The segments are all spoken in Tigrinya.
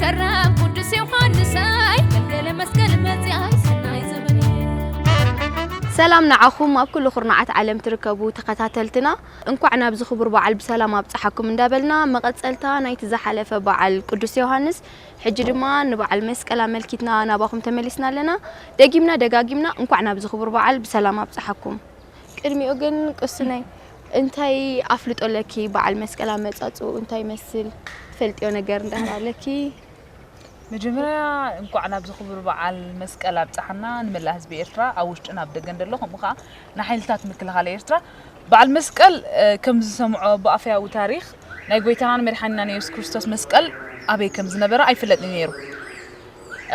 ከረም ቅዱስ ዮሃንሰይ፣ ገልገለ መስቀል መጺኣይ ሰናይ ዘበን። ሰላም ንዓኹም ኣብ ኩሉ ኩርናዓት ዓለም ትርከቡ ተኸታተልትና፣ እንኳዕ ናብዚ ክቡር በዓል ብሰላም ኣብጽሓኩም እንዳበልና፣ መቐጸልታ ናይቲ ዝሓለፈ በዓል ቅዱስ ዮሃንስ፣ ሕጂ ድማ ንበዓል መስቀል ኣመልኪትና ናባኹም ተመሊስና ኣለና። ደጊምና ደጋጊምና እንኳዕ ናብዚ ክቡር በዓል ብሰላም ኣብጽሓኩም። ቅድሚኡ ግን ቅሱነይ እንታይ ኣፍልጦ ኣለኪ? በዓል መስቀል ኣመጻጽኡ እንታይ ይመስል? ትፈልጥዮ ነገር እንዳህር ኣለኪ? መጀመርያ እንኳዕ ናብዚ ክቡር በዓል መስቀል ኣብጽሓና ንመላእ ህዝቢ ኤርትራ ኣብ ውሽጥን ኣብ ደገን ዘሎ፣ ከምኡ ኸኣ ንሓይልታት ምክልኻል ኤርትራ። በዓል መስቀል፣ እ፣ ከም ዝሰምዖ ብኣፈያዊ ታሪኽ ናይ ጎይታናን መድሓኒናን የሱስ ክርስቶስ መስቀል ኣበይ ከም ዝነበረ ኣይፍለጥን ነይሩ።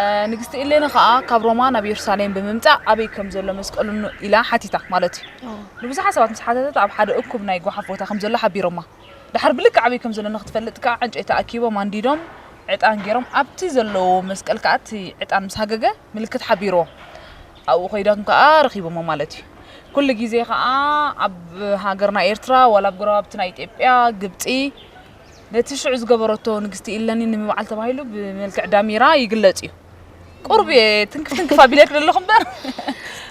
እ፣ ንግስቲ ኢሌኒ ኸኣ ካብ ሮማ ናብ የሩሳሌም ብምምጻእ ኣበይ ከም ዘሎ መስቀሉ ኢላ ሓቲታ ማለት እዩ። ንብዙሓት ሰባት ምስ ሓተተት ኣብ ሓደ እኩብ ናይ ጓሓፍ ቦታ ከም ዘሎ ሓቢሮማ። ድሓር ብልክዕ ኣበይ ከም ዘሎ ንኽትፈልጥ ከኣ ዕንጨይቲ ኣኪቦም ኣንዲዶም ዕጣን ገይሮም ኣብቲ ዘለዎ መስቀል ከኣ እቲ ዕጣን ምስ ሃገገ ምልክት ሓቢርዎም ኣብኡ ከይዶም ከኣ ረኺቦሞ ማለት እዩ። ኩሉ ግዜ ከኣ ኣብ ሃገርና ኤርትራ ዋላ ኣብ ጎረባብትና ኢትዮጵያ፣ ግብጺ ነቲ ሽዑ ዝገበረቶ ንግስቲ ኢለኒ ንምብዓል ተባሂሉ ብመልክዕ ዳሜራ ይግለጽ እዩ። ቁሩብ እየ ትንክፍ ትንክፍ ኣቢለክ ዘለኹ እምበር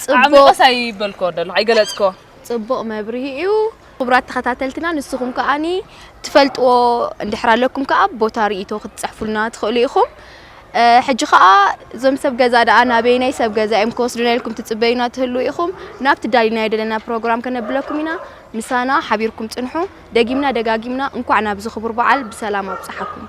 ጽቡቕ። ዓሚቐስ ኣይበልኮ ዘለኹ ኣይገለጽኮ። ጽቡቕ መብርሂ እዩ። ክቡራት ተኸታተልትና፣ ንስኹም ከኣኒ ትፈልጥዎ እንድሕር ኣለኩም ከኣ ቦታ ርእይቶ ክትጽሕፉልና ትኽእሉ ኢኹም። እ፣ ሕጂ ከኣ እዞም ሰብ ገዛ ደኣ ናበየናይ ሰብ ገዛ እዮም ክወስዱና ኢልኩም ትጽበዩና ትህልዉ ኢኹም። ናብቲ ዳሊናዮ ደለና ፕሮግራም ከነብለኩም ኢና። ምሳና ሓቢርኩም ጽንሑ። ደጊምና ደጋጊምና እንኳዕ ናብዚ ክቡር በዓል ብሰላም ኣብጽሓኩም።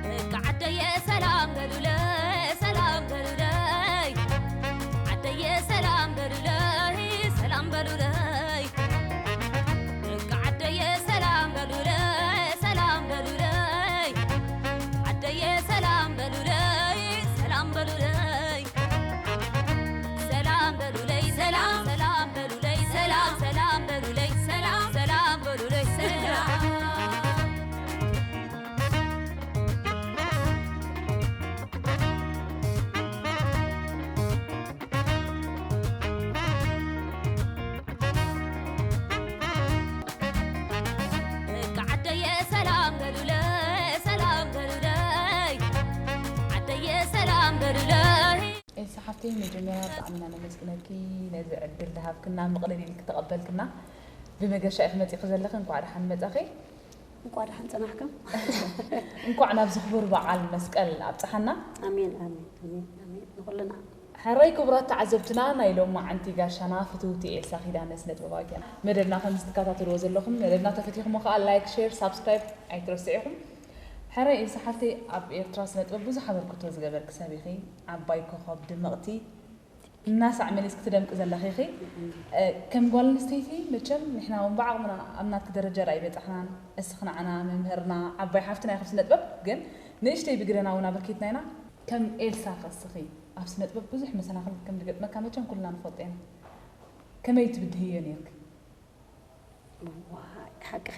ደቂ ዓደየ ሰላም በሉለይ፣ ሰላም በሉለይ። ዓደየ ሰላም በሉለይ፣ ሰላም በሉለይ። ደቂ ዓደየ ሰላም በሉለይ፣ ሰላም በሉለይ። ዓደየ ሰላም በሉለይ፣ ሰላም በሉለይ። ሰላም በሉለይ፣ ሰላም፣ ሰላም በሉለይ፣ ሰላም፣ ሰላም በሉለይ፣ ሰላም፣ ሰላም በሉለይ፣ ሰላም። ደቂ ዓደየ ሰላም በሉለይ፣ ሰላም በሉለይ። ዓደየ ሰላም በሉለይ። ኤልሳ ሓፍተይ፣ መጀመርያ ብጣዕሚ ኢና ነመስግነኪ ነዚ ዕድል ዝሃብክና፣ ምቕልል ኢልኪ ተቐበልክና። ብመገሻ ኢኺ መጺኺ ዘለኺ፣ እንኳዕ ደሓን መጻኺ። እንኳዕ ደሓን ጸናሕኩም። እንኳዕ ናብዚ ክቡር በዓል መስቀል ኣብጽሓና። ኣሜን፣ ኣሜን፣ ኣሜን፣ ኣሜን። ንኹልና። ሕራይ ክቡራት ተዓዘብትና፣ ናይ ሎማዓንቲ ጋሻና ፍትውቲ ኤልሳ ኪዳነ ስነ ጥበባዊት እያ። መደብና ከም ዝትከታተልዎ ዘለኹም፣ መደብና ተፈቲኹሞ ከኣ ላይክ፣ ሼር፣ ሳብስክራይብ ኣይትረስዑ ኢኹም። ሕራይ ኤልሳ ሓፍተይ፣ ኣብ ኤርትራ ስነ ጥበብ ብዙሕ ኣበርክቶ ዝገበርኪ ሰብ ኢኺ። ዓባይ ኮኸብ፣ ድምቕቲ፣ እናሳዕ መሊስኪ ትደምቂ ዘለኺ ኢኺ። እ፣ ከም ጓል ኣንስተይቲ መቸም ንሕና እውን ብዓቕምና ኣብ ናትኪ ደረጃ ደኣ ኣይበጻሕናን። እስኺ ንዓና መምህርና፣ ዓባይ ሓፍትና ኢኺ ኣብ ስነ ጥበብ፣ ግን ንእሽተይ ብግደና እውን ኣበርኪትና ኢና። ከም ኤልሳ ከ እስኺ ኣብ ስነ ጥበብ ብዙሕ መሰናኽል ከም ዝገጥመካ መቸም ኩልና ንፈልጦ ኢና። ከመይ ትብድህዮ ነይርኪ? እዋይ፣ ሓቅኺ።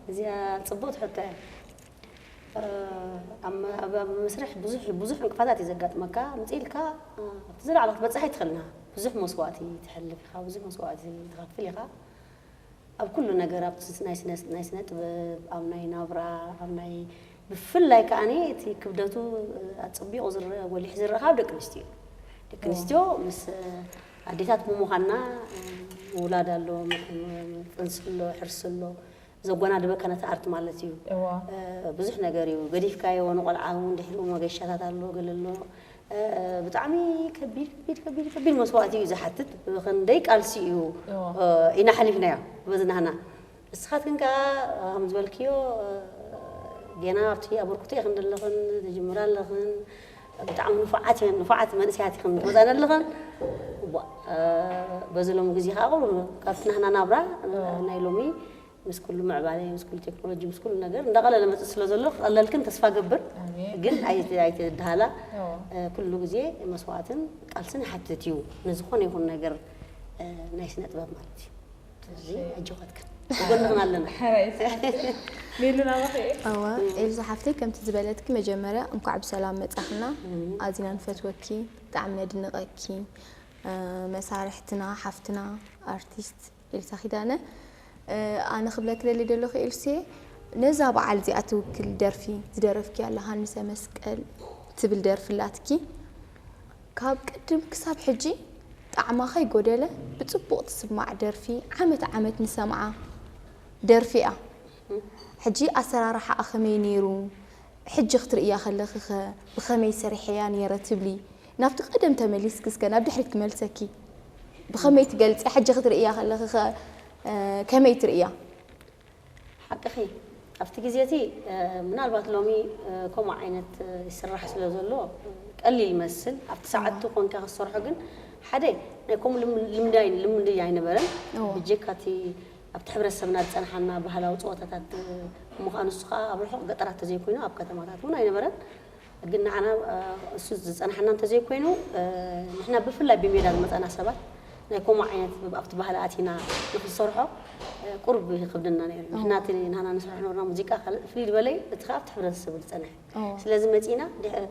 እዚኣ ጽቡቕቲ ሕቶ እያ። እ፣ ኣብ መ-፣ ኣብ፣ ኣብ መስርሕ ብዙሕ፣ ብዙሕ ዕንቅፋታት እዩ ዘጋጥመካ። ምጽእ ኢልካ፣ እ፣ ኣብቲ ዝለዓለ ክትበጽሕ ኣይትኽእልና። ብዙሕ መስዋእቲ ትሕልፍ ኢኻ፣ ብዙሕ መስዋእቲ ትኸፍል ኢኻ። ኣብ ኩሉ ነገር፣ ኣብ ስ-፣ ናይ ስነ፣ ናይ ስነ ጥበብ፣ ኣብ ናይ ናብራ፣ ኣብ ናይ፣ ብፍላይ ከኣኒ እቲ ክብደቱ፣ እ፣ ኣጸቢቑ ዝረአ፣ ጎሊሑ ዝረአ ካብ ደቂ ኣንስትዮ እዩ። ደቂ ኣንስትዮ ምስ፣ እ፣ ኣዴታት ብምዃንና፣ እ፣ ውላድ ኣሎ፣ ም-፣ ም-፣ ጥንሲ ኣሎ፣ ሕርሲ ኣሎ። ዘጓናድበካ ነቲ ኣርት ማለት እዩ። እዋ። እ፣ ብዙሕ ነገር እዩ። ገዲፍካዮ ንቆልዓ እውን ድሕሪኡ መገሻታት ኣሎ፣ ገለ ኣሎ። እ፣ ብጣዕሚ ከቢድ፣ ከቢድ፣ ከቢድ፣ ከቢድ መስዋእቲ እዩ ዝሓትት። ብኽንደይ ቃልሲ እዩ፣ እዋ። እ፣ ኢና ሓሊፍናዮ በዚ ናህና። ንስኻትክን ከኣ ከም ዝበልክዮ፣ እ፣ ጌና ኣብቲ ኣበርክቶ ኢኽን ዘለኽን፣ ትጅምራ ኣለኽን። ብጣዕሚ ንፉዓት እየን፣ ንፉዓት መንእሰያት ኢኽን ትመጻና ኣለኽን። እዋ፣ እ፣ በዚ ሎሚ ግዜ ከኣ ቁሩብ ካብቲ ናህና ናብራ፣ እ፣ እዋ። ናይ ሎሚ ምስ ኩሉ ምዕባለ፣ ምስ ኩሉ ቴክኖሎጂ፣ ምስ ኩሉ ነገር እንዳቐለለ መጽእ ስለ ዘሎ፣ ክቐለልክን ተስፋ ገብር። ኣሜን። ግን ኣይት-፣ ኣይትድሃላ። እዎ። እ፣ ኩሉ ግዜ መስዋእትን ቃልስን ይሓትት እዩ። ንዝኾነ ይኹን ነገር እ፣ ናይ ስነ ጥበብ ማለት እዩ። ስለዚ ሕጂ ኸትከን ጎንኽን ኣለና። ሕራይ ሰሓብቲ። ሜሉ ናባኺ እየ። እዋ ኤልሳ ሓፍተይ፣ ከምቲ ዝበለትኪ መጀመርያ እንኳዕ ብሰላም መጻኽና። ኣዚና ንፈትወኪ፣ ብጣዕሚ ነድንቐኪ። እ፣ መሳርሕትና ሓፍትና ኣርቲስት ኤልሳ ኪዳነ። እ፣ ኣነ ክብለኪ ደሊ ደለኹ ኤልሴ፣ ነዛ በዓል እዚኣ ትውክል ደርፊ ዝደረፍኪ ኣላ ሃንሰ መስቀል ትብል ደርፊ ኣላትኪ። ካብ ቅድም ክሳብ ሕጂ ጣዕማ ከይጎደለ ብጽቡቕ ትስማዕ ደርፊ፣ ዓመት ዓመት ንሰምዓ ደርፊ እያ። ሕጂ ኣሰራርሓኣ ከመይ ነይሩ? ሕጂ ክትርእያ ከለኺ ኸ ብኸመይ ሰሪሐያ ነይረ ትብሊ? ናብቲ ቀደም ተመሊስኪ እስከ ናብ ድሕሪት ክመልሰኪ። ብኸመይ ትገልጽያ? ሕጂ ክትርእያ ከለኺ ኸ፣ እ፣ ከመይ ትርእያ? ሓቅኺ። ኣብቲ ግዜ እቲ፣ እ፣ ምናልባት ሎሚ፣ እ፣ ከምኡ ዓይነት፣ እ፣ ይስራሕ ስለ ዘሎ፣ እ፣ ቀሊል ይመስል። ኣብቲ ሰዓቱ ኮንካ ክትሰርሖ ግን ሓደ ናይ ከምኡ ልም-፣ ልምዲ ኣይ-፣ ልምዲ ኣይነበረን። እዎ። ብጀካ እቲ ኣብቲ ሕብረተሰብና ዝጸንሓና ባህላዊ ጸወታታት፣ እ፣ ምዃኑ፣ እሱ ከኣ ኣብ ርሑቕ ገጠራት ተዘይኮይኑ ኣብ ከተማታት እውን ኣይነበረን። ግን ንዓና፣ እ፣ እሱ ዝጸንሓና እንተዘይኮይኑ፣ እ፣ ንሕና ብፍላይ ብሜዳ ዝመጻና ሰባት ናይ ከምኡ ዓይነት ብ-፣ ኣብቲ ባህሊ ኣቲና ንኽንሰርሖ፣ እ፣ ቁሩብ ይኸብደና ነይሩ። ንሕና እቲ ንሕና ንሰርሖ ነበርና ሙዚቃ ካልእ ፍልይ ዝበለ፣ እቲ ከኣ ኣብቲ ሕብረተሰብ ዝጸንሐ። እዎ። ስለዚ መጺና ድሕ-፣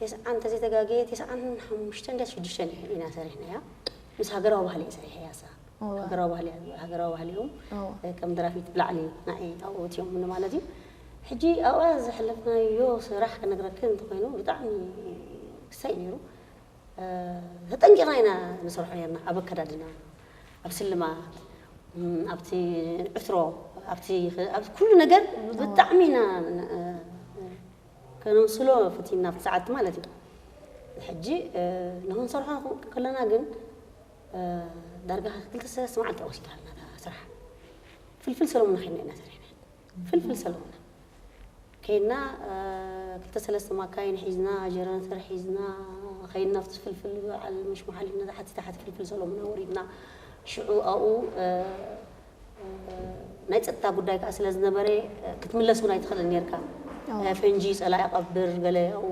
ተስዓን እንተዘይተጋገየ፣ ተስዓን ሓሙሽተን ድያ ሽዱሽተን ኢና ሰሪሕናያ። ምስ ሃገራዊ ባህሊ እየ ሰሪሐያ እሳ። እዎ። ሃገራዊ ባህሊ፣ ሃገራዊ ባህሊ እዮም። እዎ። ከም ደራፊት ብላዕሊ ንዓይ ኣብኡ እትዮም ማለት እዩ። ሕጂ ኣብኣ ዘሕለፍናዮ ስራሕ ክነግረክን እንተኾይኑ ብጣዕሚ ክሳይ ነይሩ። እ፣ ተጠንቂቕና ኢና ንሰርሖ ነርና። ኣብ ኣከዳድና፣ ኣብ ስልማት፣ እም፣ ኣብቲ ዕትሮ፣ ኣብቲ ኽ-፣ ኣብ ኩሉ ነገር ብጣዕሚ ኢና ን-፣ እ፣ ከነምስሎ ፈቲና ኣብቲ ሰዓት ማለት እዩ። ሕጂ፣ እ፣ ንኽንሰርሖ ከለና ግን፣ እ፣ ዳርጋ ክልተ ሰለስተ መዓልቲ ወሲዳልና እታ ስራሕ። ፍልፍል ሰለሙን ኸይድና ኢና ሰሪሕና። ፍልፍል ሰለሙን ከይድና፣ እ፣ ክልተ ሰለስተ ማካይን ሒዝና፣ ጀነሬተር ሒዝና፣ ኸይድና ኣብቲ ፍልፍል በዓል መሽመሓሊና ተሓቲ ተሓቲ ፍልፍል ሰለሙን ኣውሪድና። ሽዑ ኣብኡ፣ እ፣ እ፣ ናይ ጸጥታ ጉዳይ ከኣ ስለ ዝነበረ፣ እ፣ ክትምለስ እውን ኣይትኽእልን ነርካ። እዎ። እ፣ ፈንጂ ጸላኢ ቀብር ገለ ኣብኡ፣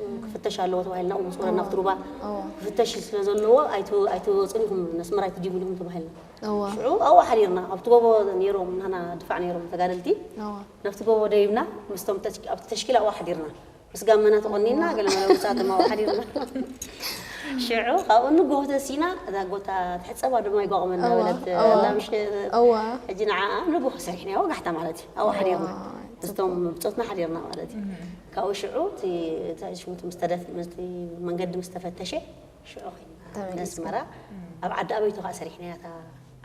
እ፣ ክፍተሽ ኣለዎ ተባሂልና፣ ኣብኡ ምስ ወረድና ኣብቲ ሩባ እዎ። ክፍተሽ ስለ ዘለዎ ኣይት-፣ ኣይትወጽን ኢኹም፣ ነስመራ ኣይትዲቡ ኢኹም ተባሂልና። እዎ። ሽዑ ኣብኡ ሓዲርና፣ ኣብቲ ጎቦ ነይሮም፣ ናና ድፋዕ ነይሮም ተጋደልቲ። እዎ። ናብቲ ጎቦ ደይብና፣ ምስቶም ተሽኪ-፣ ኣብቲ ተሽኪላ ኣብኡ ሓዲርና። ምስ ጋመና ተቖኒና፣ ገለ መለ ውሳት ድማ ኣብኡ ሓዲርና። ሽዑ ካብኡ ንግሆ ተሲና፣ እዛ ጎታ ትሕጸባ ድማ ይጓቑመና እዋ፣ በለት፣ እዋ። ኣላ ምሽ-፣ እዋ። ሕጂ ንዓኣ ንግሆ ሰሪሕናዮ ወጋሕታ ማለት እዩ። ኣብኡ ሓዲርና። እዋ፣ ምስቶም ብጾትና ሓዲርና ማለት እዩ። ካብኡ ሽዑ እቲ፣ እቲ ሽሙ ምስ ተደፍ-፣ ምስቲ መንገዲ ምስ ተፈተሸ፣ ሽዑ ኸይድና ተመሊስኩም። ነስመራ። ኣብ ዓዲ ኣበይቶ ከኣ ሰሪሕናያ እታ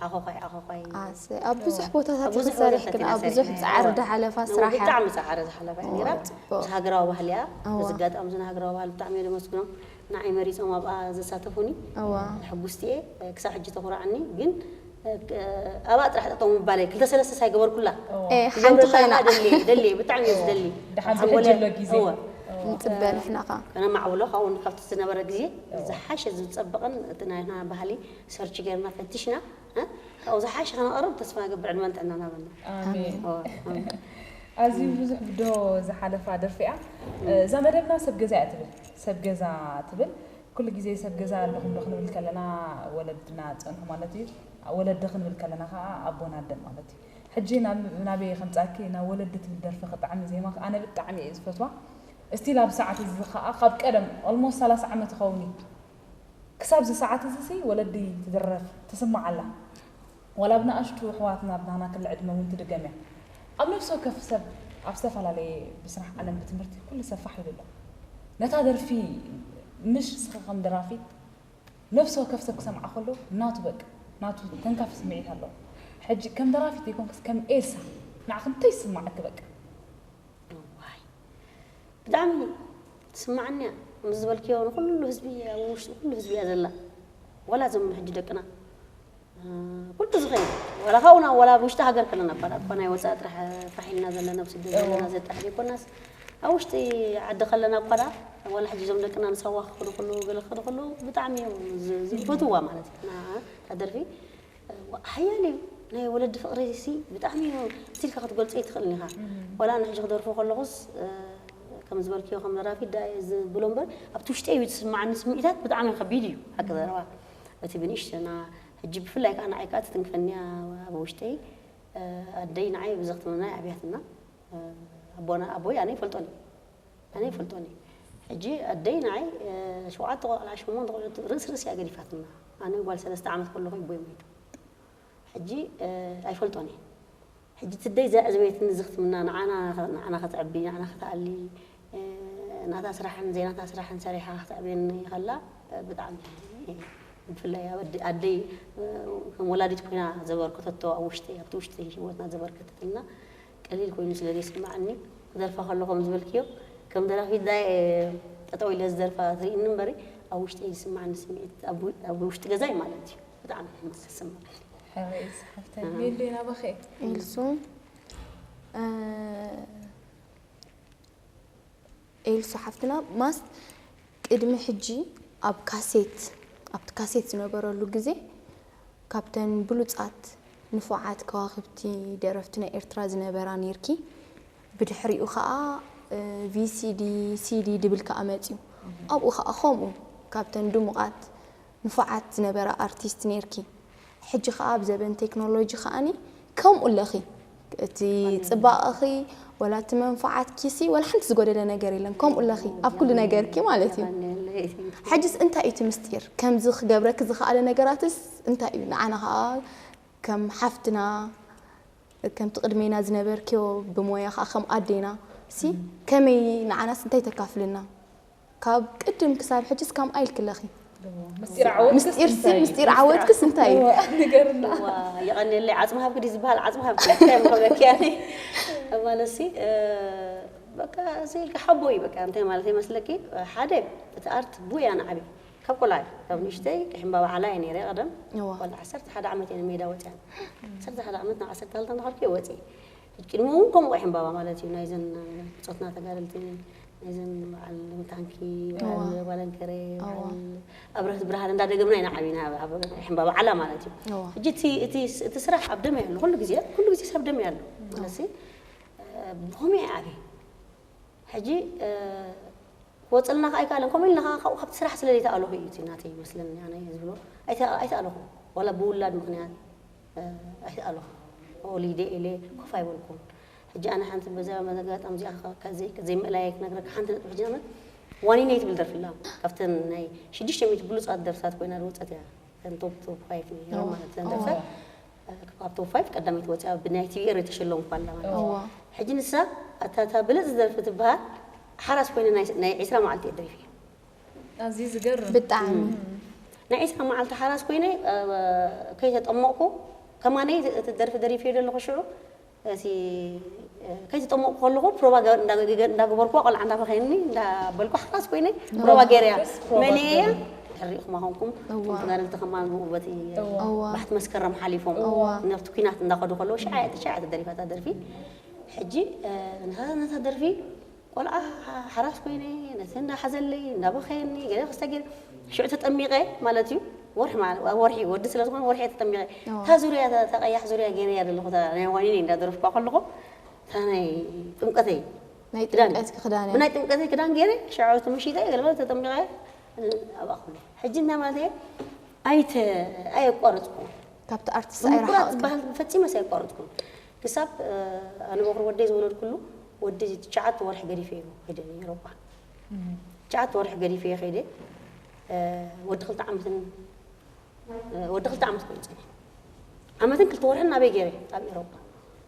ዓኾዃይ፣ ዓኾዃይ። ኣሰይ፣ ኣብ ብዙሕ ቦታታት ኣብ ብዙሕ ይኽሰር ቦታታት ግን ኢና ኣብ ብዙሕ ሰሪሕና። ጻዕሪ ዝሓለፋ ስራሕ እያ። ብጣዕሚ ጻዕሪ ዝሓለፋ እያ ነይራ። ጽቡቅ። ምስ ሃገራዊ ባህሊ እያ። እዋ። በዚ ኣጋጣሚ እዚ ናይ ሃገራዊ ባህሊ ብጣዕሚ እየ ዘመስግኖም። ንዓይ መሪጾም ኣብኣ ዘሳተፉኒ እዋ። ሕጉስቲ እየ። ክሳብ ሕጂ ተኹርዓኒ። ግን ኣብኣ ጥራሕ ጠጠው ምባለይ ክልተ ሰለስተ ሳይገበርኩላ። ኤ፣ ክገብረላ ሓንቲ ኮይና። ደልየ፣ ደልየ፣ ብጣዕሚ እየ ዝደሊ። ደሓን ሓንጎለ-፣ ዝሕጅሎ ግዜ። እወ። እወ። ንጽበ ንሕና ኸኣ። ከነማዕብሎ ካብኡ ካብቲ ዝነበረ ግዜ ዝሓሸ ዝጸበቐን እቲ ናይና ባህሊ ሰርች ጌርና ፈቲሽና፣ እ፣ ካብኡ ዝሓሸ ከነቕርብ ተስፋ እገብር። ዕድመን ጥዕናን ሃበና። ኣሜን። እወ፣ ኣሜን። ኣዝዩ ብዙሕ ብድሆ ዝሓለፋ ደርፊ እያ። እዛ መደብና ሰብ ገዛ እያ ትብል። ሰብ ገዛ ትብል። ኩሉ ግዜ ሰብ ገዛ ኣለኹም ዶ ክንብል ከለና ወለድና ዝጸንሑ ማለት እዩ። ወለዲ ክንብል ከለና ከዓ ኣቦን ኣደን ማለት እዩ። ሕጂ ናብ-፣ ናበይ ከምጻኪ ናብ ወለዲ ትብል ደርፊ ክጣዕሚ ዜማ ኣነ ብጣዕሚ እየ ዝፈትዋ። እስቲል ኣብ ሰዓት እዚ ከዓ ካብ ቀደም ኦልሞስት ሰላሳ ዓመት ይኸውን እዩ። ክሳብ እዚ ሰዓት እዚ ሲ ወለዲ ትድረፍ ትስማዕ ኣላ። ዋላ ብንኣሽቱ ኣሕዋትና ብናና ክሊ ዕድመ እውን ትድገም እያ። ኣብ ነፍሲ ወከፍ ሰብ ኣብ ዝተፈላለየ ብስራሕ ዓለም ብትምህርቲ ኩሉ ሰብ ፋሕ ኢሉ ኣሎ። ነታ ደርፊ ምሽ ንስኺ ከም ደራፊት ነፍሲ ወከፍ ሰብ ክሰምዓ ከሎ ናቱ በቃ ናቱ ተንካፊ ስምዒት ኣለዎ። ሕጂ ከም ደራፊት ዘይኮንክስ ከም ኤልሳ ንዓኺ እንታይ ይስማዓኪ በቃ? እዋይ። ብጣዕሚ ትስማዓኒ እያ። ምስ ዝበልክዮ ንኩሉ ህዝቢ ኣብ ውሽጢ ኩሉ ህዝቢ እያ ዘላ። ዋላ እዞም ሕጂ ደቅና፣ እ፣ ኩሉ ዝኸይድ፣ ዋላ ካብኡና፣ ዋላ ኣብ ውሽጢ ሃገር ከለና እኳ፣ እኳ ናይ ወፃኢ ጥራሕ ፋሕ ኢልና ዘለና፣ ኣብ ስደት ዘለና ዘጣሕ ዘይኮናስ፣ ኣብ ውሽጢ ዓዲ ከለና እኳ ደኣ፣ ዋላ ሕጂ እዞም ደቅና ንሳዋ ክኸዱ ከለዉ፣ ገለ ክኸዱ ከለዉ፣ ብጣዕሚ እዮም ዝ-፣ ዝፈትውዋ ማለት እዩ። እና እታ ደርፊ፣ ዋ፣ ሓያል እዩ። ናይ ወለዲ ፍቕሪ ሲ ብጣዕሚ እዩ። እቲ ኢልካ ክትገልጾ ኣይትኽእልን ኢኻ። ዋላ ኣነ ሕጂ ክደርፎ ከለኹስ፣ እ፣ ከም ዝበልክዮ ከም ደራፊት ደኣ እየ ዝብሎ እምበር፣ ኣብቲ ውሽጠይ እዩ ዝስምዓኒ ስምዒታት ብጣዕሚ ከቢድ እዩ። ሓቂ ዘረባ፣ እቲ ብንእሽተና ሕጂ ብፍላይ ከዓ ንዓይ ከዓ ትትንክፈኒ ኣብ ውሽጠይ። ኣደይ ንዓይ ብዘኽትምና ኣብያትና። ኣቦና ኣቦይ ኣነ ይፈልጦኒ ኣነ ይፈልጦኒ። ሕጂ ኣደይ ንዓይ ሸውዓተ ቆልዓ ሸሞንተ ቆልዓ ርእስ ርእስ እያ ገዲፋትና። ኣነ ጓል ሰለስተ ዓመት ከለኹ ይቦይ ሞይቱ። ሕጂ ኣይፈልጦኒ። ሕጂ ትደይ ዘዕዝበትኒ ዝኽትምና ንዓና ንዓና ከተዕቢ ንዓና ከተኣሊ ናታ ስራሕን ዘይናታ ስራሕን ሰሪሓ ክትዕብየኒ ከላ ብጣዕሚ። ብፍላይ ኣብ ኣደይ ከም ወላዲት ኮይና ዘበርከተቶ ኣብ ውሽጢ ኣብቲ ውሽጢ ህይወትና ዘበርከተትና ቀሊል ኮይኑ ስለ ዘይስማዓኒ ክደርፋ ከሎ ከም ዝበልክዮ ከም ደራፊት ዳይ ጠጠው ኢለ ዝደርፋ ትርእኒ እምበሪ ኣብ ውሽጢ ዝስማዓኒ ስምዒት ኣብ ውሽጢ ገዛይ ማለት እዩ። ብጣዕሚ ሕማቅ ዝስማዕ። ሕራይ ዝሓፍተይ ሜሉ ናባኸ። ኤልሱ ኤልሱ ሓፍትና ማስ ቅድሚ ሕጂ ኣብ ካሴት ኣብቲ ካሴት ዝነበረሉ ግዜ ካብተን ብሉጻት ንፉዓት ከዋኽብቲ ደረፍቲ ናይ ኤርትራ ዝነበራ ኔርኪ። ብድሕሪኡ ከዓ ቪሲዲ ሲዲ ድብል ከዓ መፅዩ። ኣብኡ ከዓ ከምኡ ካብተን ድሙቓት ንፉዓት ዝነበራ ኣርቲስት ኔርኪ። ሕጂ ከዓ ኣብ ዘበን ቴክኖሎጂ ከዓኒ ከምኡ ኣለኺ። እቲ ፅባቐኺ ወላ እቲ መንፍዓትኪሲ ወላ ሓንቲ ዝጎደለ ነገር የለን። ከምኡ ኣለኺ ኣብ ኩሉ ነገርኪ ማለት እዩ። ሕጅስ እንታይ እዩ እቲ ምስጢር? ከምዚ ክገብረኪ ዝኸኣለ ነገራትስ እንታይ እዩ? ንዓና ከዓ ከም ሓፍትና ከምቲ ቅድሜና ዝነበርክዮ ብሞያ ከዓ ከም ኣዴና ሲ ከመይ ንዓናስ እንታይ ተካፍልና? ካብ ቅድም ክሳብ ሕጅስ ከም ኣይልክለኺ? ምስጢር ዓወትክስ ምስጢር እንታይ ሲ እንታይ እዩ? ምስጢር ዓወትክስ እንታይ እዩ? እዋ፣ ንገርና። እዋ፣ የቐንየለይ፣ ዓጽሚ ሃብኪ ድዩ ዝበሃል? ዓጽሚ ሃብኪ፣ እንታይ ምኸብለኪ ኣነ? ማለትሲ፣ እ፣ በቃ፣ እዚ ኢልካ ሓቦ እዩ፣ በቃ፣ እንታይ ማለት ይመስለኪ? ሓደ፣ እቲ ኣርት ብኡ እያ ንዓብየ። ካብ ቆልዓ እዩ፣ ካብ ንእሽተይ፣ ሕምባባ ዓላ እየ ነይረ ቀደም። እዋ። ቆልዓ ዓሰርተ ሓደ ዓመት እየ ንሜዳ ወፅያ። ዓሰርተ ሓደ ዓመት ናብ ዓሰርተ ክልተ እንዳኸድኩ እየ ወፅየ። ቅድሚ እውን ከምኡ ሕምባባ ማለት እዩ፣ ናይዘን ብፆትና ተጋደልቲ፣ ናይዘን በዓል ታንኪ፣ በዓል እዋ። ባለንከሬ፣ እዋ። በዓል ኣብረህት ብርሃን እንዳደገምና ኢና ዓቢና፣ ኣብ፣ ኣብ ሕምባባ ዓላ ማለት እዩ። እዋ። ሕጂ እቲ፣ እቲ፣ እቲ ስራሕ ኣብ ደመይ ኣሎ፣ ኩሉ ግዜ፣ ኩሉ ግዜ ሰብ ደመይ ኣሎ። እዋ። ስለዚ፣ እ፣ ብኸመይ እየ ዓብየ? ሕጂ፣ እ፣ ክወፅልና ከዓ ኣይከኣለን። ከምኡ ኢልና ከዓ ካብኡ ካብቲ ስራሕ ስለ ዘይተኣለኹ እዩ እቲ ናተይ ይመስለኒ፣ ኣነ ዝብሎ። ኣይተ-፣ ኣይተኣለኹ። ዋላ ብውላድ ምኽንያት፣ እ፣ ኣይተኣለኹ። ወሊደ ኢለ ኮፍ ኣይበልኩን። ሕጂ ኣነ ሓንቲ በዛ መዘጋጣሚ እዚኣ ከ-፣ ከዘይ-፣ ከዘይምእላየ ክነግረካ ሓንቲ ነጥቢ። ሕጂ ንኣብነት ዋኒነይ ትብል ደርፊ ኣላ። ካብተን ናይ ሽዱሽተ ሚእቲ ብሉጻት ደርፍታት ኮይና ዝወጸት እያ። እተን ቶፕ፣ ቶፕ ፋይፍ ነይረን ማለት እተን ደርፍታት። ካብ ቶፕ ፋይፍ ቀዳመይቲ ወፂኣ ብናይ ቲቪ ኤሪ ተሸለምኩ ኣላ ማለት እዩ። እዋ። ሕጂ ንሳ ኣታ እታ ብልፅ ዝደርፊ ትበሃል ሓራስ ኮይነ ናይ ናይ ዒስራ መዓልቲ እየ ደሪፈ። ኣዝዩ ዝገርም። ብጣዕሚ። ናይ ዒስራ መዓልቲ ሓራስ ኮይነ እ፣ ከይተጠመቕኩ ከማነይ እቲ ደርፊ ደሪፈዮ ዘለኹ ሽዑ እቲ እ፣ ከይተጠመቕኩ ከለኹ ፕሮቫ ገ- እንዳ- ገ- እንዳገበርኩዋ ቆልዓ እንዳበኸየኒ እንዳበልኩ ሓራስ ኮይነ ፕሮቫ ገይረያ። ፕሮቫ መን እያ? ትገብሪ። ሕሪእኹማ ኾንኩም እዋ። እቶም ተጋደልቲ ከማን ብቑርበት እየ እዋ። እዋ። ባሕቲ መስከረም ሓሊፎም እዋ። ነብቲ ኩናት እንዳኸዱ ከለዉ ሽዓ እያ ሽዓ እያ ተደሪፋ እታ ደርፊ። ሕጂ እ፣ ነታ ነታ ደርፊ ቆልዓ ሓራስ ኮይነ ነቲ እንዳሓዘለይ እንዳበኸየኒ ገለ ክስተ ገይረ ሽዑ ተጠሚቐ ማለት እዩ። ወርሒ ማለት ኣብ ወርሒ ወዲ ስለ ዝኾነ ወርሒ እየ ተጠሚቐ። እዋ። እታ ዙርያ እታ እታ ቀያሕ ዙርያ ገይረያ ዘለኹ እታ ናይ ዋኒነይ እንዳደረፍኩዋ ከለኹ እታ ናይ ጥምቀተይ ናይ ክዳን። ጥምቀት ክዳን እያ። ብናይ ጥምቀተይ ክዳን ገይረ ሽዑ ተመሺጠ ገለ ገለ ተጠሚቐ ኣብኣ ከለኹ። ሕጂ እንታይ ማለት እየ? ኣይተ ኣየቋረፅኩ። ካብቲ ኣርቲስት ብምቁራፅ ኣይረሓቕክን። ዝበሃል ፈፂመስ ኣየቋረፅኩን። ክሳብ እ፣ ኣነ በኹሪ ወደይ ዝወለድኩሉ ወዲ ትሽዓተ ወርሒ ገዲፈ እዩ ከይደ ኤውሮጳ። ትሽዓተ ወርሒ ገዲፈ እየ ከይደ እ፣ ወዲ ክልተ ዓመትን እ፣ ወዲ ክልተ ዓመት ኮይኑ ፀኒሐ። ዓመትን ክልተ ወርሕን ናበይ ገይረ ኣብ ኤውሮጳ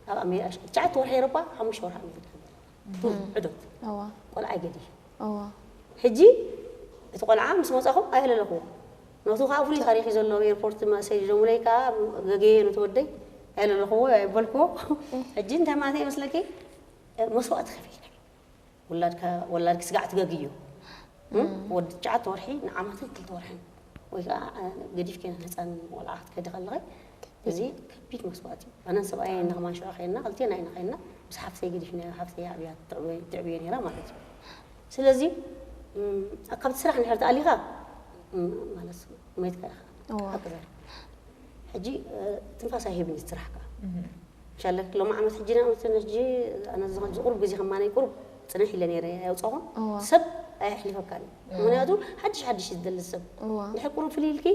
ኣብ ኣሜሪካ ትሽዓተ ወርሒ ኤውሮጳ ሓሙሽተ ወርሒ ኣሜሪካ ዕዶት እዋ። ቆልዓ ገዲፈ። እዋ። ሕጂ እቲ ቆልዓ ምስ መፃኹ ኣየለለኹዎ። ነቱ ከዓ ፍሉይ ታሪክ እዩ ዘለዎ ኣብ ኤርፖርት ሰዲዶሙለይ ከዓ ገገየ ነቲ ወደይ ኣየለለኹዎ ኣይበልክዎ። ሕጂ እንታይ ማለት እዩ መስለኪ? መስዋእቲ ከፊልካ እዩ። ወላድካ ወላድኪ ስጋዕ ትገግዮ። ወዲ ትሽዓተ ወርሒ ንዓመትን ክልተ ወርሕን ወይ ከዓ ገዲፍኪ ህፃን ቆልዓ ክትከዲ ከለኺ እዚ ከቢድ መስዋእቲ እዩ። ኣነን ሰብኣየይ ኢና ከማን ሽዑ ከይድና ክልቴና ኢና ከይድና ምስ ሓፍተይ ገዲፍና ሓፍተይ ዓብያ ትዕብዮ ነይራ ማለት እዩ። ስለዚ ካብቲ ስራሕ እንድሕር ተኣሊኻ ማለት መይትካ ኢኻ። እዋ። ሓቂ ዘረባ። ሕጂ ትንፋስ ኣይህብን እዩ እቲ ስራሕ ከዓ። ሻለክ ሎም ዓመት ሕጂ ንኣመት ሕጂ ኣነ ዝቕሩብ ግዜ ከማነይ ቁሩብ ፅንሕ ኢለ ነይረ ኣየውፀኹን እዋ። ሰብ ኣየሕልፈካን እዩ። ምክንያቱ ሓድሽ ሓድሽ እዩ ዝደሊ ሰብ እዋ። ድሕር ቁሩብ ፍልይ ኢልኪ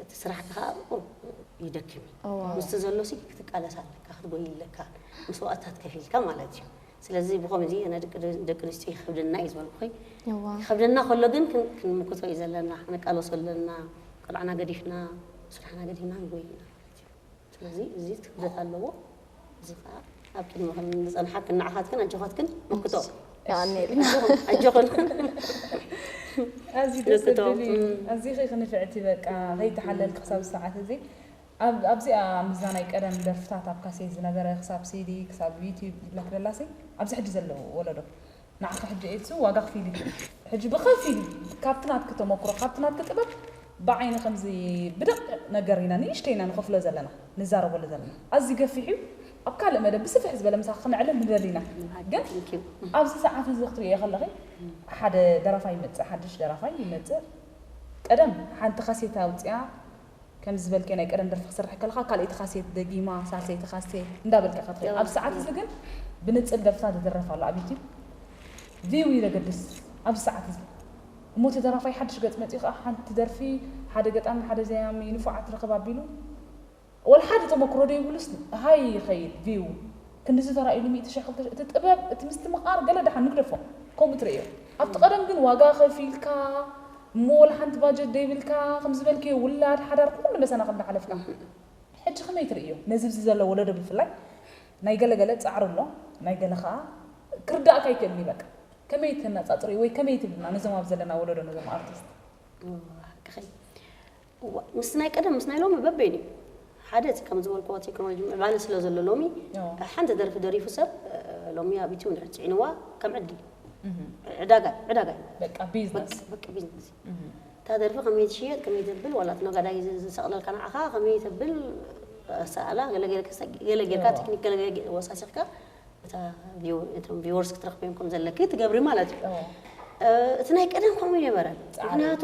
እቲ እቲ ስራሕካ ከዓ ቁሩብ ይደክም እዩ። እዋ። ምስቲ ዘሎ ሲ ክትቃለስ ኣለካ፣ ክትጎይ ኣለካ፣ መስዋእትታት ከፊልካ ማለት እዩ። ስለዚ ብኸምዚ ኣነ ደቂ ደቂ ኣንስትዮ ይኸብደና እዩ ዝበልኩ። እዋ። ይኸብደና ከሎ ግን ክን- ክንምክቶ እዩ ዘለና፣ ክንቃለሶ ኣለና። ቆልዓና ገዲፍና፣ ስራሕና ገዲፍና ክንጎይ ኢና ማለት እዩ። ስለዚ እዚ ክብደት ኣለዎ። እዚ ከዓ ኣብ ቅድሚ ከም ዝፀንሓክን ንዓኻትክን ኣጆኻትክን መክቶ። የቐንየልና። ኣጆኹን። ኣዝዩ ደስ ነክቶ። ዘብል እዩ። እም። ኣዚኺ ክንፍዕቲ በቃ ከይተሓለልኪ ክሳብ ሰዓት እዚ ኣብ ኣብዚኣ ምስዛ ናይ ቀደም ደርፍታት ኣብ ካሴት ዝነበረ ክሳብ ሲዲ ክሳብ ዩቲዩብ ዝብለክ ዘላሲ ኣብዚ ሕጂ ዘለዉ ወለዶ ንዓኺ ሕጂ ኤትሱ ዋጋ ክፊል እዩ። ሕጂ ብኸፊል ካብቲ ናትኪ ተመክሮ ካብቲ ናትኪ ጥበብ ብዓይኒ ከምዚ ብደቂቕ ነገር ኢና ንእሽተይ ኢና ንኸፍሎ ዘለና ንዛረበሉ ዘለና ኣዝዩ ገፊሕ እዩ። ኣብ ካልእ መደብ ብስፍሕ ዝበለ ምሳኺ ክነዕልል ንደሊ ኢና። ግን ኣብዚ ሰዓት እዚ ክትርእዮ ከለኺ ሓደ ደራፋይ ይመጽእ፣ ሓድሽ ደራፋይ ይመጽእ። ቀደም ሓንቲ ካሴት ኣውጽኣ ከምዚ ዝበልከ ናይ ቀደም ደርፊ ክሰርሕ ከለኻ ካልኣይቲ ካሴት ደጊማ ሳልሰይቲ ካሴት እንዳበልካ ክትኸይድ። ኣብ ሰዓት እዚ ግን ብንጽል ደርፍታት ዝድረፍ ኣሎ ኣብ ዩቲብ ቪው እዩ ዘገድስ ኣብዚ ሰዓት እዚ። እሞ እቲ ደራፋይ ሓድሽ ገጽ መጺኡ ከዓ ሓንቲ ደርፊ ሓደ ገጣሚ ሓደ ዘያሚ ንፉዓት ረኽብ ኣቢሉ ወላ ሓደ ተመክሮ ደይብሉስ ሃይ ይኸይድ ቪው ክንድዚ ተራእዩሉ ሚእቲ ሺሕ ክልተ ሺሕ እቲ ጥበብ እቲ ምስትምቓር ገለ ደሓን ንግደፎ ከምኡ ትርእዮ ኣብቲ ቀደም ግን ዋጋ ከፊልካ እሞ ወላ ሓንቲ ባጀት ደይብልካ ከም ዝበልክዮ ውላድ ሓዳር ኩሉ መሰና ከም ዝሓለፍካ ሕጂ ከመይ ትርእዮ ነዚ ብዚ ዘሎ ወለዶ ብፍላይ ናይ ገለገለ ጻዕሪ ኣሎ ናይ ገለ ከዓ ክርዳእካ ይክእል እዩ በቃ ከመይ ተነጻጽርዮ ወይ ከመይ ትብልና ነዞም ኣብ ዘለና ወለዶ ነዞም ኣርቲስት እዋ፣ ሓቅኺ። እዋ፣ ምስ ናይ ቀደም ምስ ናይ ሎሚ በበይኑ እዩ። ሓደ እቲ ከም ዝበልክዎ ቴክኖሎጂ ምዕባለ ስለ ዘሎ ሎሚ እዎ። ሓንቲ ደርፊ ደሪፉ ሰብ እ፣ ሎሚ ኣብ ዩቲዩብ እንድሕር ፅዒንዋ ከም ዕድል እህ፣ ዕዳጋ ዕዳጋ እዩ። በቃ ቢዝነስ በቃ ቢዝነስ እዩ። እህ፣ እታ ደርፊ ከመይ ትሽየጥ ከመይ ተብል ዋላ እቲ ነጋዳይ ዝ- ዝሰቕለልካ ንዓኻ ከመይ ተብል ኣሰኣላ ገለገለ ከሰ- ገለገልካ እዎ። ቴክኒክ ገለገለ ወሳሲኽካ እታ ቪው- እቶም ቪወርስ ክትረኽበዮም ከም ዘለኪ ትገብሪ ማለት እዩ። እዎ። እ፣ እቲ ናይ ቀደም ከምኡ ይነበረ ጻዕሪ። ምክንያቱ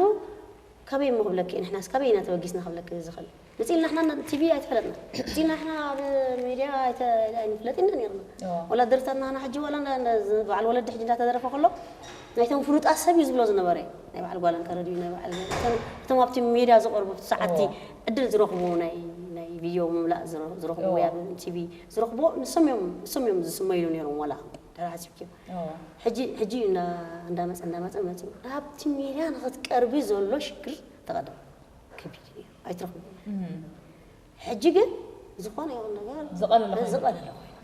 ካበይ እሞ ክብለኪ ንሕናስ ካበይ ኢና ተበጊስና ክብለኪ ዝኽእል መፂልና ሕና ቲቪ ኣይትፈለጥና መፂልና ሕና ኣብ ሚድያ ኣይተ- ኣይንፍለጥ ኢና ነርና እዎ። ወላ ደርፍታትና ሕና ሕጂ ወላ እንዳ- እንዳ- በዓል ወለዲ ሕጂ እንዳተደረፈ ከሎ ናይቶም ፍሉጣት ሰብ እዩ ዝብሎ ዝነበረ ናይ በዓል ጓል እንከረድ እዩ ናይ በዓል እቶም- እቶም ኣብቲ ሜድያ ዝቐርቡ ሰዓቲ እዎ። ዕድል ዝረኽቡ ናይ ናይ ቪድዮ ምምላእ ዝረ- ዝረኽቡ እዎ። ወይ ኣብ ቲቪ ዝረኽቡ ንሶም እዮም ንሶም እዮም ዝስመይሉ ነይሮም ዋላ ተሓሲብኪ እዎ። ሕጂ ሕጂ እንዳ- እንዳመፀ እንዳመፀ መፂኡ ኣብቲ ሜድያ ንክትቀርቢ ዘሎ ሽግር ተቐደም ከቢድ እዩ ነይሩ ኣይትረኽቡ እህ፣ ሕጂ ግን ዝኾነ ይኹን ነገር ዝቐለለ ኮይኑ። ዝቐለለ ኮይኑ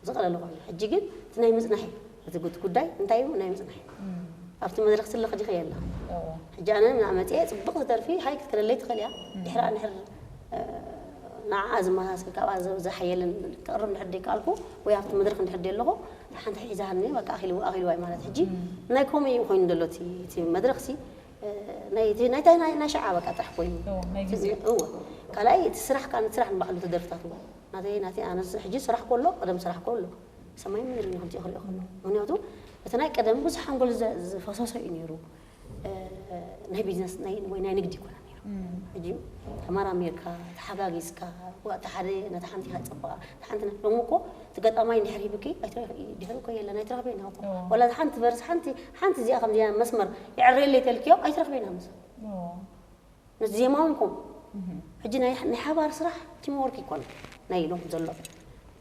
ዝቐለለ ኮይኑ ሕጂ ግን እቲ ናይ ምፅናሕ እዩ እቲ ጉድ- ጉዳይ እንታይ እዩ ናይ ምፅናሕ እዩ እህ፣ ኣብቲ መድረክ ስለኽ ዲኸ የለ እዎ። ሕጂ ኣነ ናብ መፅአ ፅቡቅ ትደርፊ ሃይ ክትክለለይ ትኽእል እያ ድሕራ እንድሕር ንዓ ዝመሳሰል ካብኣ ዝ- ዝሓየልን ክቕርብ እንድሕር ደይከኣልኩ ወይ ኣብቲ መድረክ እንድሕር ደይ ኣለኹ ሓንቲ ሒዛሃኒ በቃ ኣኺልዎ ኣኺልዋይ ማለት ሕጂ ናይ ኮመይ ኮይኑ ዘሎ እቲ እቲ መድረክ ሲ ናይቲ ናይታ ናይ ናይ ሸዓ በቃ ጥራሕ ኮይኑ እዎ፣ ናይ ግዜ። እዎ ካልኣይ እቲ ስራሕ ከዓ ስራሕ ንባዕሉ ተደርፍታት እዎ ናተይ ናተይ ኣነ ሕጂ ስራሕ ከሎ ቀደም ስራሕ ከሎ ሰማይ ምድሪ ንክልቲኡ ክሪኦ ከሎ ምክንያቱ እቲ ናይ ቀደም ብዙሕ ሓንጎል ዘ- ዝፈሰሶ እዩ ነይሩ እ፣ ናይ ቢዝነስ ናይ ወይ ናይ ንግዲ ይኮነ ነይሩ ሕጂ ተመራሚርካ ተሓጋጊዝካ እቲ ሓደ ነቲ ሓንቲ ሃፀበኣ እቲ ሓንቲ ሎሚ እኮ እቲ ገጣማይ እንድሕር ሂብኪ ኣይትረኽቢ ድሕሪ እኮ የለን ኣይትረኽበና እኮ እዎ። ወላ እቲ ሓንቲ ቨርስ ሓንቲ ሓንቲ እዚኣ ከምዚኣ መስመር ይዕረየለይ ተልክዮ ኣይትረኽበና ምስ እዎ። ነቲ ዜማውን ከምኡ ሕጂ ናይ ናይ ሓባር ስራሕ ቲም ወርክ ይኮነ ናይ ኢሎም ዘሎ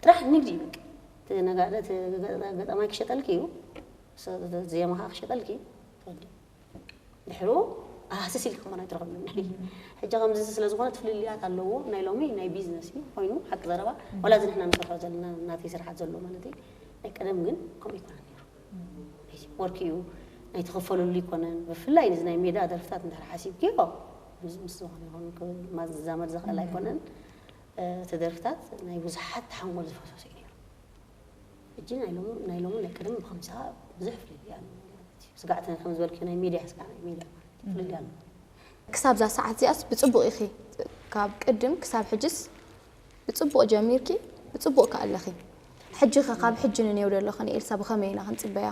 ጥራሕ ንግዲ እዩ በቃ እቲ ነጋደ እቲ ገ- ገጣማይ ክሸጠልኪ እዩ ስ- ዜማኻ ክሸጠልኪ እዩ ትወዲ ድሕሩ ኣሃስስ ኢልካ እሞ ኣይትረኽብን ሕጂ ከምዚ ስለ ዝኾነ እቲ ፍልልያት ኣለዎ ናይ ሎሚ ናይ ቢዝነስ እዩ ኮይኑ ሓቂ ዘረባ ዋላ እዚ ንሕና ንሰርሖ ዘለና ናተይ ስራሓት ዘሎ ማለት እዩ ናይ ቀደም ግን ከምኡ ይኮነ ነይሩ ናይቲ ወርክ እዩ ናይ ተኸፈለሉ ይኮነን ብፍላይ ነዚ ናይ ሜዳ ደርፍታት እንድሕር ሓሲብክዮ ምስ ምስ ዝኾነ ይኹን ክማዝዛመድ ዝኽእል ኣይኮነን እቲ ደርፍታት ናይ ብዙሓት ሓንጎል ዝፈሰሶ እዩ ነይሩ ሕጂ ናይ ሎሚ ናይ ሎሚ ናይ ቀደም ብከምዚ ከዓ ብዙሕ ፍልልይ ኣሎ ማለት እዩ ስጋዕቲ ከም ዝበልክዮ ናይ ሜድያ ስጋዕ ናይ ሜድያ ማለት እዩ ፍልልይ ኣሎ ክሳብ እዛ ሰዓት እዚኣስ ብፅቡቕ ኢኺ ካብ ቅድም ክሳብ ሕጅስ ብፅቡቕ ጀሚርኪ ብፅቡቕ ከ ኣለኺ ሕጂ ኸ ካብ ሕጂ ንኔው ደሎ ኸነ ኤልሳ ብኸመይ ኢና ክንፅበያ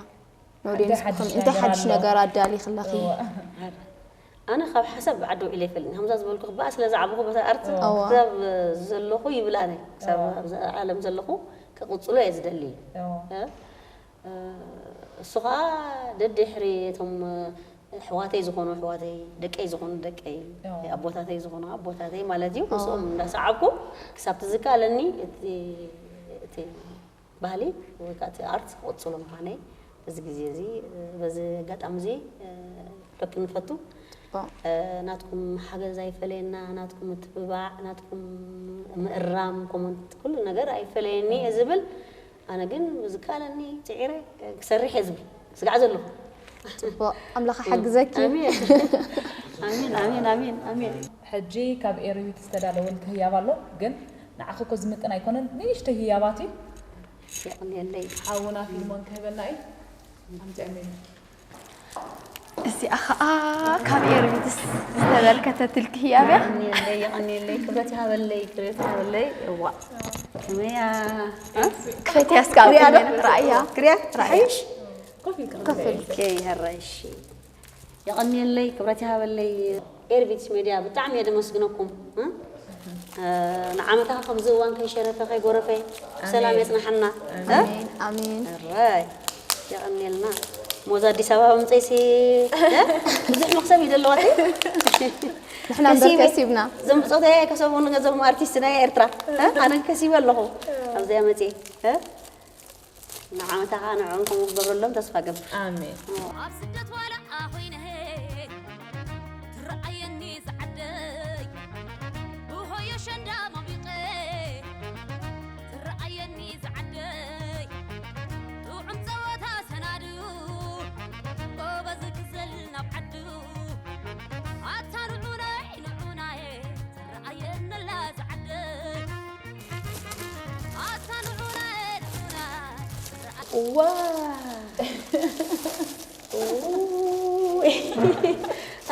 ንኦድየንስ ሓድሽ ብኸመይ እንታይ ነገር ሓድሽ ኣሎ። ነገር ኣዳሊኺ ኣለኺ እወ። ኣነ ካብ ሓሳብ ዓዲ ውዒለ ይፈልኒ ከምዛ ዝበልኩ ክበኣ ስለ ዝዓበኹ በታ ኣርት እወ። ክሳብ ዘለኹ ይብል ኣነ ክሳብ እወ። ኣብዚ ዓለም ዘለኹ ክቕፅሎ እየ ዝደሊ እወ። እ? እ፣ እሱ ከዓ ደድሕሪ እቶም ኣሕዋተይ ዝኾኑ ኣሕዋተይ፣ ደቀይ ዝኾኑ ደቀይ፣ ኣቦታተይ ዝኾኑ ኣቦታተይ ማለት እዩ። ምስኦም እንዳሰዓብኩ ክሳብ ትዝካለኒ እቲ፣ እቲ ባህሊ ወይ ከዓ እቲ ኣርት ክቕጽሎ ምዃነይ በዚ ግዜ እዚ፣ በዚ ኣጋጣሚ እዚ ክብለኩም ንፈቱ። ጽቡቕ። ናትኩም ሓገዝ ኣይፈለየና፣ ናትኩም ምትብባዕ፣ ናትኩም ምእራም፣ ኮመንት፣ ኩሉ ነገር ኣይፈለየኒ እየ ዝብል። ኣነ ግን ዝከኣለኒ ጽዒረ ክሰርሕ እየ ዝብል ስጋዕ ዘለኹ። ጽቡቕ፣ ኣምላኽ ሓግዘኪ። ኣሜን። ኣሜን፣ ኣሜን፣ ኣሜን፣ ኣሜን። ሕጂ ካብ ኤሪዊት ዝተዳለወልኪ ህያብ ኣሎ፣ ግን ንዓኺ እኮ ዝምጥን ኣይኮነን፣ ንእሽተይ ህያባት እዩ። የቐንየለይ። ሓውና ፊልሞን ክህበና እዩ። ኣምፅአለይ። እዚኣ ኸኣ ካብ ኤሪዊት ዝተበርከተትልኪ ህያብ እያ። የቐንየለይ፣ የቐንየለይ፣ ክብረት ይሃበለይ፣ ክብረት ይሃበለይ። እዋ፣ ከመይ እያ? እ? ክፈትያ እስከ ኣብ ክሪኣ ዶ? ክንደይ ረኣያ። ክሪኣ? ረኣያ። ሓይሽ? ኮፍ ኢልካ ኮፍ ኢልኪ። ኦኬ፣ ይሀረሽ። የቐንየለይ፣ ክብረት ይሃበለይ። ኤርቢትስ ሜድያ ብጣዕሚ እየ ደመስግነኩም፣ እ? እ፣ ንዓመታ ከምዚ እዋን ከይሸረፈ ከይጎረፈ ብሰላም ኣሜን። የጽንሓና፣ እ? ኣሜን፣ ኣሜን። እረይ፣ የቐንየልና። ሞዛ ኣዲስ ኣበባ ምጸይሲ፣ እ? ብዙሕ መኽሰብ እዩ ዘለዋት። ንሕና እምበር ከሲቢ፣ ከሲብና። ዘምጾተ ከሰቡ ንገዘሙ ኣርቲስት ናይ ኤርትራ፣ እ? ኣነ ከሲበ ኣለኹ። ኣብዚኣ መጽየ፣ እ? ንዓመታ ኸዓ ንዕኦም ከምኡ ክገብረሎም ተስፋ ገብር። ኣሜን። ኣብ ስደት ዋላ ኮይነ ትረኣየኒ ዝዓደይ፣ ብሆዮ ሸንዳ ሞቢቐ ትረኣየኒ ዝዓደይ፣ ጥዑም ጸወታ ሰናዱ፣ ጎበዝ ክዘል ናብ ዓዱ፣ ኣታ ንዑናይ ንዑናይ ትረኣየንላ ዝዓደይ። ዋ።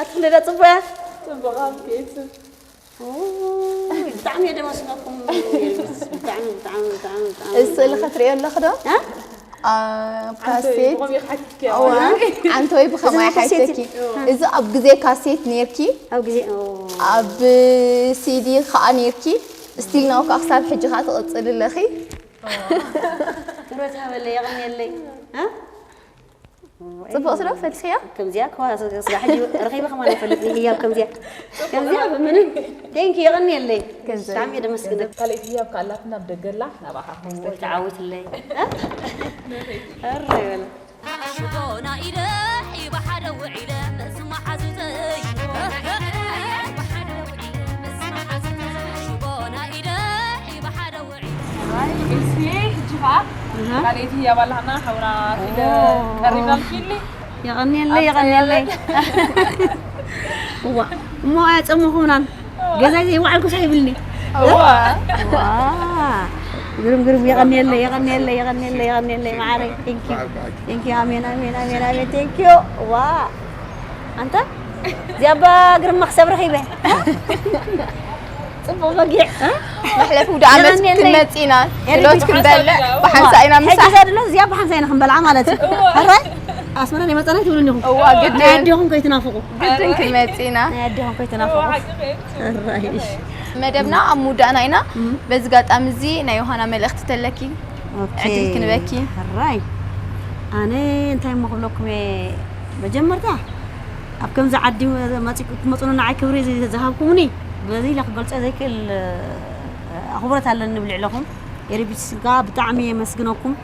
ኣቱም ደዳ ጽቡያ። ጽቡቕ ኣብ ኬት። ብጣዕሚ እየ ደመስገንኩም። ብጣዕሚ፣ ብጣዕሚ፣ ብጣዕሚ፣ ብጣዕሚ። እዚ ስእሊ ክትርእዮ ኣለኺ ዶ? እ? ኣብ ኣንተ ካሴት። ብኸመይ ሓቲትኪ? እዋ፣ ኣንተ ወይ ብኸመይ እዚ ናይ ካሴት ሓቲትኪ? እዩ። እዚ ኣብ ግዜ ካሴት ነይርኪ? ኣብ ግዜ፣ ኦ። ኣብ ሲዲ ኸኣ ነይርኪ? ስቲል ናው ከኣ ክሳብ ሕጂ ኸኣ ትቕጽሊ ኣለኺ? ክብረት ሃበለይ፣ የቐንየለይ። እ? ጽቡቕ ስለ ፈትሕያ? ከምዚኣ እኳ ስጋ ሕጂ ረኺበ ከማን ኣይፈልጥን፣ ህያብ ከምዚኣ። ከምዚኣ ብምንም። ቴንክ ዩ፣ የቐንየለይ። ከምዚ። ብጣዕሚ እየ ደመስግነክ። ካልኣይቲ ህያብ ከኣላትና ብደገላ ናባኻ ክወስደኪ። ተዓወትለይ። እ? እረ ይበለ። ሽቦና ኢለ ብሓደ ውዒለ ምስ መሓዙተይ። ሽቦና ኢለ ብሓደ ውዒለ። ኣይ፣ ኤልሲ፣ ሕጂ ኸዓ እህ። ካልኣይቲ ህያብ ኣላትና ሓውና ፊለ ኦ። ቀሪብና ንፊሊ። የቐንየለይ፣ የቐንየለይ። እዋ፣ እሞ ኣያጸመኹምናን። ገዛይ ዘይወዓልኩስ ኣይብልኒ። እዋ። እዋ። ግርም፣ ግርም፣ የቐንየለይ፣ የቐንየለይ፣ የቐንየለይ፣ የቐንየለይ፣ መዓረይ። ቴንክ ዩ። ቴንክ ዩ፣ ኣሜን፣ ኣሜን፣ ኣሜን፣ ኣሜን፣ ቴንክ ዩ። እዋ። ኣንታ፣ እዚኣ ኣባ ግርም መኽሰብ ረኺበ። ጽቡቕ በጊዕ፣ እ? መሕለፊ ውድኣመት የቐንየለይ። ክንመጽእ ኢና። ኤሪትሪክ ድሎት ክንበልዕ ብሓንሳእ ኢና ሕጂ ምሳሕ። እዛ ድሎት እዚኣ ብሓንሳእ ኢና ክንበልዓ ማለት እዩ። እዋ። ሕራይ? ኣስመራ ናይ መጸና ትብሉኒ ኢኹም። እዋ፣ ግድን። ናይ ኣዴኹም ከይትናፍቑ። ግድን ክንመጽእ ኢና። ናይ ኣዴኹም ከይትናፍቑ። እዋ፣ ሓቂ እዩ። ሕራይ፣ እሺ። መደብና ኣብ ምውዳእና ኢና። እም። በዚ ኣጋጣሚ እዚ ናይ ዮሃና መልእኽቲ ተለኪ ኦኬ። ዕድል ክንበኪ። ሕራይ። ኣነ እንታይ እሞ ክብለኩም እየ፣ መጀመርታ ኣብ ከምዚ ዓዲ መጺ-፣ ክትመጹ ንዓይ ክብሪ ዝ-፣ ዝሃብኩምኒ፣ በዚ ኢለ ክገልጾ ዘይክእል፣ እ፣ ኣኽብሮት ኣለኒ ኣብ ልዕለኹም። ኤሪቢስጋ ብጣዕሚ የመስግነኩም።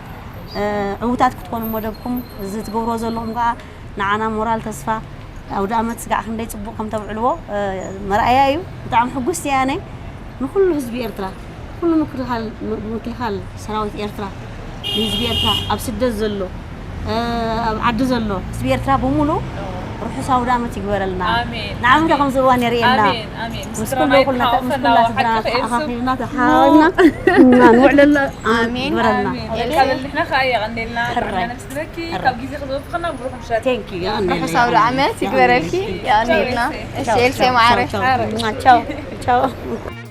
እ፣ ዕዉታት ክትኮኑ መደብኩም፣ እዚ ትገብርዎ ዘለኹም ከኣ ንዓና ሞራል፣ ተስፋ፣ ኣውደ ኣመት ስጋዕ ክንደይ ጽቡቕ ከም ተብዕልዎ፣ እ፣ መርኣያ እዩ። ብጣዕሚ ሕጉስቲ እየ ኣነ። ንኹሉ ህዝቢ ኤርትራ፣ ኩሉ ምክልኻል፣ ምክልኻል ሰራዊት ኤርትራ፣ ንህዝቢ ኤርትራ፣ ኣብ ስደት ዘሎ፣ እ፣ ኣብ ዓዲ ዘሎ ህዝቢ ኤርትራ ብምሉእ ርሑስ ኣውደ ኣመት ይግበረልና። ኣሜን። ንዓመታ ኣሜን። ከምዚ እዋን የርእየና። ኣሜን፣ ኣሜን። ምስ ምስጢራ ኩሉ ናይ ኩልና፣ ምስ ኩልና ሓቂ ስድራና ከኤልሱ። ተኣኻኺብና፣ ተሓባቢርና ኢና ንውዕለሉ ኣሜን። ይግበረልና። ኣሜን። ኦኬ? ኤልሲ። ንሕና ከኣ የቐንየልና። ሕራይ። ጥዕና ነምስግነኪ። ሕራይ። ካብ ግዜ ክዝወፍኽና ብሩኽ ምሸት። ቴንክ ዩ። የቐንየለይ። ርሑስ ኣውደ ዓመት ይግበረልኪ። የቐንየለይ። የቐንየልና። ቻው፣ እሺ፣ ቻው፣ ኤልሲ ቻው፣ ማዕረ። ቻው፣ ቻው። ቻው፣ ቻው።